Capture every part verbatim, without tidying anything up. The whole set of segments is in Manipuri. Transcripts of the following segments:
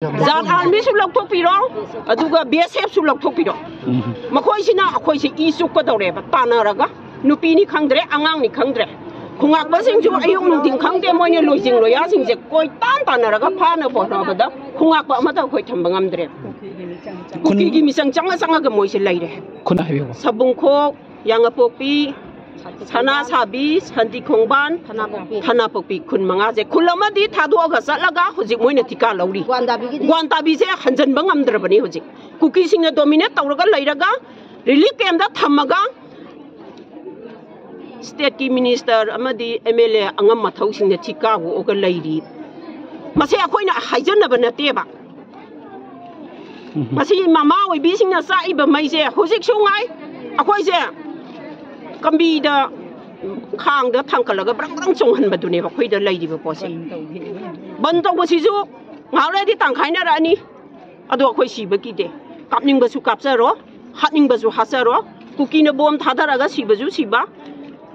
ꯖꯥꯠ ꯑꯥꯔꯃꯤꯁꯨ ꯂꯧꯊꯣꯛꯄꯤꯔꯣ, ꯑꯗꯨꯒ ꯕꯤ ꯑꯦꯁ ꯑꯦꯐꯁꯨ ꯂꯧꯊꯣꯛꯄꯤꯔꯣ꯫ ꯎꯝ꯫ ꯃꯈꯣꯏꯁꯤꯅ ꯑꯩꯈꯣꯏꯁꯦ ꯏ ꯆꯨꯞꯀꯗꯧꯔꯦꯕ, ꯇꯥꯟꯅꯔꯒ꯫ ꯅꯨꯄꯤꯅꯤ ꯈꯪꯗ꯭ꯔꯦ, ꯑꯉꯥꯡꯅꯤ ꯈꯪꯗ꯭ꯔꯦ, ꯈꯨꯉꯥꯛꯄꯁꯤꯡꯁꯨ ꯑꯌꯨꯛ ꯅꯨꯡꯊꯤꯟ ꯈꯪꯗꯦ, ꯃꯣꯏꯅ ꯂꯣꯏꯖꯤꯡ ꯂꯣꯌꯥꯁꯤꯡꯁꯦ ꯀꯣꯏ ꯇꯥꯟ ꯇꯥꯟꯅꯔꯒ ꯐꯥꯅꯕ ꯍꯣꯠꯅꯕꯗ ꯈꯨꯉꯥꯛꯄ ꯑꯃꯠꯇ ꯑꯩꯈꯣꯏ ꯊꯝꯕ ꯉꯝꯗ꯭ꯔꯦ꯫ ꯀꯨꯀꯤꯒꯤ ꯃꯤꯆꯪ ꯆꯪꯉ ꯆꯪꯉꯒ ꯃꯣꯏꯁꯦ ꯂꯩꯔꯦ꯫ ꯈꯨꯟ ꯍꯥꯏꯕꯤꯌꯨ꯫ ꯁꯕꯨꯡꯈꯣꯛ, ꯌꯥꯉꯄꯣꯛꯄꯤ, ꯁꯅꯥꯁꯥꯕꯤ, ꯁꯥꯟꯇꯤ ꯈꯣꯡꯕꯥꯟ, ꯊꯅꯥꯄꯣꯛꯄꯤ꯫ ꯊꯅꯥꯄꯣꯛꯄꯤ ꯈꯨꯟ ꯃꯉꯥꯁꯦ ꯈꯨꯜ ꯑꯃꯗꯤ ꯊꯥꯗꯣꯛꯑꯒ ꯆꯠꯂꯒ ꯍꯧꯖꯤꯛ ꯃꯣꯏꯅ ꯊꯤꯀꯥ ꯂꯧꯔꯤ꯫ ꯒ꯭ꯋꯥꯟꯗꯥꯕꯤꯒꯤꯗꯤ? ꯒ꯭ꯋꯥꯟꯇꯥꯕꯤꯁꯦ ꯍꯟꯖꯟꯕ ꯉꯝꯗ꯭ꯔꯕꯅꯤ ꯍꯧꯖꯤꯛ꯫ ꯀꯨꯀꯤꯁꯤꯡꯅ ꯗꯣꯃꯤꯅꯦꯠ ꯇꯧꯔꯒ ꯂꯩꯔꯒ ꯔꯤꯂꯤꯐ ꯀꯦꯝꯗ ꯊꯝꯃꯒ ꯁ꯭ꯇꯦꯠꯀꯤ ꯃꯤꯅꯤꯁꯇꯔ ꯑꯃꯗꯤ ꯑꯦꯝ ꯑꯦꯜ ꯑꯦ ꯑꯉꯝ ꯃꯊꯧꯁꯤꯡꯅ ꯊꯤꯀꯥ ꯑꯣꯛꯑꯒ ꯂꯩꯔꯤ꯫ ꯃꯁꯤ ꯑꯩꯈꯣꯏꯅ ꯍꯥꯏꯖꯅꯕ ꯅꯠꯇꯦꯕ꯫ ꯎꯝ꯫ ꯃꯁꯤ ꯃꯃꯥ ꯑꯣꯏꯕꯤꯁꯤꯡꯅ ꯆꯥꯛꯏꯕ ꯃꯩꯁꯦ ꯍꯧꯖꯤꯛꯁꯨ ꯉꯥꯏ꯫ ꯑꯩꯈꯣꯏꯁꯦ ꯀꯝꯕꯤꯗ, ꯈꯥꯡꯗ ꯊꯥꯡꯀꯠꯂꯒ ꯕ꯭ꯔꯪ ꯕ꯭ꯔꯪ ꯆꯣꯡꯍꯟꯕꯗꯨꯅꯦꯕ ꯑꯩꯈꯣꯏꯗ ꯂꯩꯔꯤꯕ ꯄꯣꯠꯁꯦ꯫ ꯕꯟ ꯇꯧꯕꯁꯤꯁꯨ ꯉꯥꯏꯍꯥꯛ ꯂꯩꯔꯗꯤ ꯇꯥꯡꯈꯥꯏꯅꯔꯛꯑꯅꯤ꯫ ꯑꯗꯣ ꯑꯩꯈꯣꯏ ꯁꯤꯕ ꯀꯤꯗꯦ꯫ ꯀꯥꯞꯅꯤꯡꯕꯁꯨ ꯀꯥꯞꯆꯔꯣ, ꯍꯥꯠꯅꯤꯡꯕꯁꯨ ꯍꯥꯠꯆꯔꯣ꯫ ꯀꯨꯀꯤꯅ ꯕꯣꯝ ꯊꯥꯗꯔꯒ ꯁꯤꯕꯁꯨ ꯁꯤꯕ꯫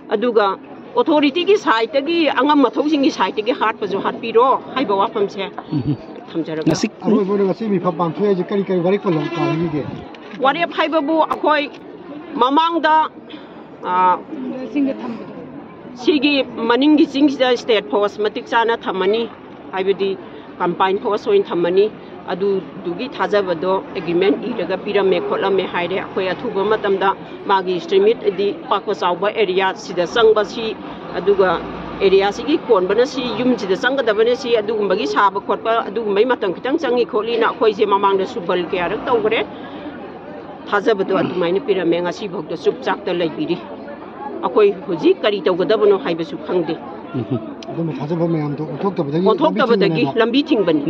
ꯑꯗꯨꯒ ꯑꯣꯊꯣꯔꯤꯇꯤꯒꯤ ꯁꯥꯏꯠꯇꯒꯤ, ꯑꯉꯝ ꯃꯊꯧꯁꯤꯡꯒꯤ ꯁꯥꯏꯠꯇꯒꯤ ꯍꯥꯠꯄꯁꯨ ꯍꯥꯠꯄꯤꯔꯣ ꯍꯥꯏꯕ ꯋꯥꯐꯝꯁꯦ ꯎꯝ꯫ ꯊꯝꯖꯔꯒꯦ꯫ ꯉꯁꯤ ꯑꯔꯣꯏꯕ ꯑꯣꯏꯅ ꯉꯁꯤ ꯃꯤꯐꯝ ꯄꯥꯡꯊꯣꯛꯑꯦ ꯍꯥꯏꯁꯦ ꯀꯔꯤ ꯀꯔꯤ ꯋꯥꯔꯦꯞ ꯄꯥꯜꯂꯝ-, ꯄꯥꯜꯂꯤꯒꯦ? ꯋꯥꯔꯦꯞ ꯍꯥꯏꯕꯕꯨ ꯑꯩꯈꯣꯏ ꯃꯃꯥꯡꯗ, ꯑ, ꯁꯤꯒꯤ ꯃꯅꯤꯡꯒꯤ ꯆꯤꯡꯁꯤꯗ ꯁ꯭ꯇꯦꯠ ꯐꯣꯔꯁ ꯃꯇꯤꯛ ꯆꯥꯅ ꯊꯝꯃꯅꯤ, ꯍꯥꯏꯕꯗꯤ ꯀꯝꯕꯥꯏꯟ ꯐꯣꯔꯁ ꯑꯣꯏꯅ ꯊꯝꯃꯅꯤ꯫ ꯑꯗꯨꯗꯨꯒꯤ ꯊꯥꯖꯕꯗꯣ ꯑꯦꯒ꯭ꯔꯤꯃꯦꯟ ꯏꯔꯒ ꯄꯤꯔꯝꯃꯦ ꯈꯣꯠꯂꯝꯃꯦ ꯍꯥꯏꯔꯦ꯫ ꯑꯩꯈꯣꯏ ꯑꯊꯨꯕ ꯃꯇꯝꯗ ꯃꯥꯒꯤ ꯏꯁꯇ꯭ꯔꯤꯃꯤꯠ ꯍꯥꯏꯗꯤ ꯄꯥꯛꯄ ꯆꯥꯎꯕ ꯑꯦꯔꯤꯌꯥꯁꯤꯗ ꯆꯪꯕꯁꯤ, ꯑꯗꯨꯒ ꯑꯦꯔꯤꯌꯥꯁꯤꯒꯤ ꯀꯣꯟꯕꯅ ꯁꯤ, ꯌꯨꯝꯁꯤꯗ ꯆꯪꯒꯗꯕꯅ ꯁꯤ, ꯑꯗꯨꯒꯨꯝꯕꯒꯤ ꯁꯥꯕ ꯈꯣꯠꯄ ꯑꯗꯨꯒꯨꯝꯕꯒꯤ ꯃꯇꯝ ꯈꯤꯇꯪ ꯆꯪꯉꯤ ꯈꯣꯠꯂꯤꯅ ꯑꯩꯈꯣꯏꯁꯦ ꯃꯃꯥꯡꯗꯁꯨ ꯕꯜ ꯀꯌꯥꯔꯛ ꯇꯧꯈ꯭ꯔꯦ꯫ ꯊꯥꯖꯕꯗꯣ ꯑꯗꯨꯃꯥꯏꯅ ꯄꯤꯔꯝꯃꯦ꯫ ꯉꯁꯤꯐꯥꯎꯗ ꯆꯨꯞ ꯆꯥꯛꯇ ꯂꯩꯕꯤꯔꯤ꯫ ꯑꯩꯈꯣꯏ ꯍꯧꯖꯤꯛ ꯀꯔꯤ ꯇꯧꯒꯗꯕꯅꯣ ꯍꯥꯏꯕꯁꯨ ꯈꯪꯗꯦ꯫ ꯎꯝ꯫ ꯑꯗꯨꯝꯕ ꯊꯥꯖꯕ ꯃꯌꯥꯝꯗꯣ ꯑꯣꯟꯊꯣꯛꯇꯕꯗꯒꯤ ꯂꯝꯕꯤ ꯑꯣꯟꯊꯣꯛꯇꯕꯗꯒꯤ ꯊꯤꯡꯕꯅꯦꯕ꯫ ꯂꯝꯕꯤ ꯊꯤꯡꯕꯅꯤ꯫